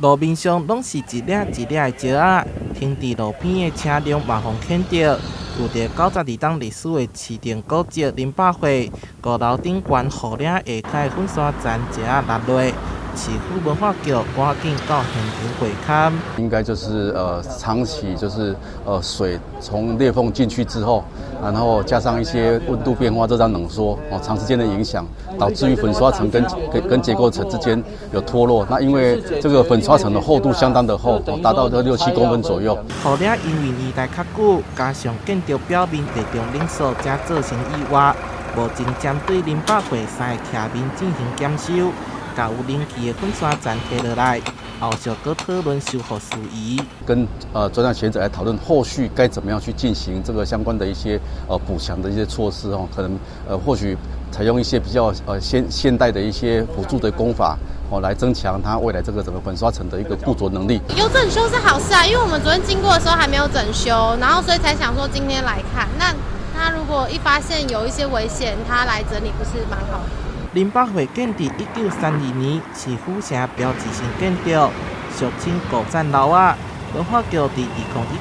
路面上攏是一領一領的石仔，停佇路邊的車輛嘛予牽著。有著92冬歷史的市定古蹟林百貨，五樓頂懸雨嶺下跤的粉刷層石仔落落，市府文化局趕緊到現場會勘。應該就是長期就是水從裂縫進去之後，然後加上一些溫度變化，這樣冷縮哦，長時間的影響，導致於粉刷層跟結構層之間有脫落。那因為這個粉刷層的厚度相當的厚，達到這6、7公分左右。雨嶺因為年代較久，加上建築表面地中冷縮，才造成意外。目前針對林百貨三个徛面進行檢修，共有冷氣的粉刷層提落來，後續閣討論修復事宜。跟專家學者來討論後續該怎麼樣去進行這個相關的一些補強的一些措施哦，可能或許採用一些比較現代的一些輔助的工法哦，來增強它未來這個整個粉刷層的一個固着能力。有整修是好事啊，因為我們昨天經過的時候還沒有整修，然後所以才想說今天來看。那他如果一發現有一些危險，他來整理不是蠻好的？林百貨建佇1932年，是府城標誌性建築，俗稱古棧樓仔。文化局佇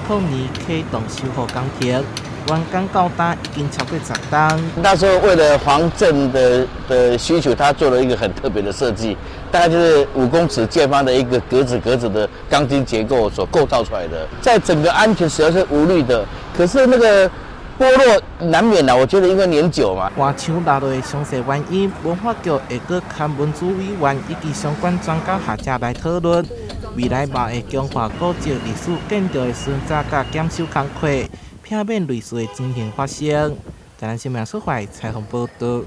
2010年啟動修復工程，完工到今已經超過10冬。那時候為了防震的需求，他做了一個很特別的設計，大概就是5公尺見方的一個格子格子的鋼筋結構所構造出來的，在整個安全實際是無慮的。可是那個剝落難免啦，我覺得因為年久嘛。外牆落落的詳細原因，文化局會閣勘文組委員以及相關專家學者來討論。未來嘛會強化古蹟歷史建築的巡查佮檢修工課，避免類似的情形發生。台南新聞出發採訪報道。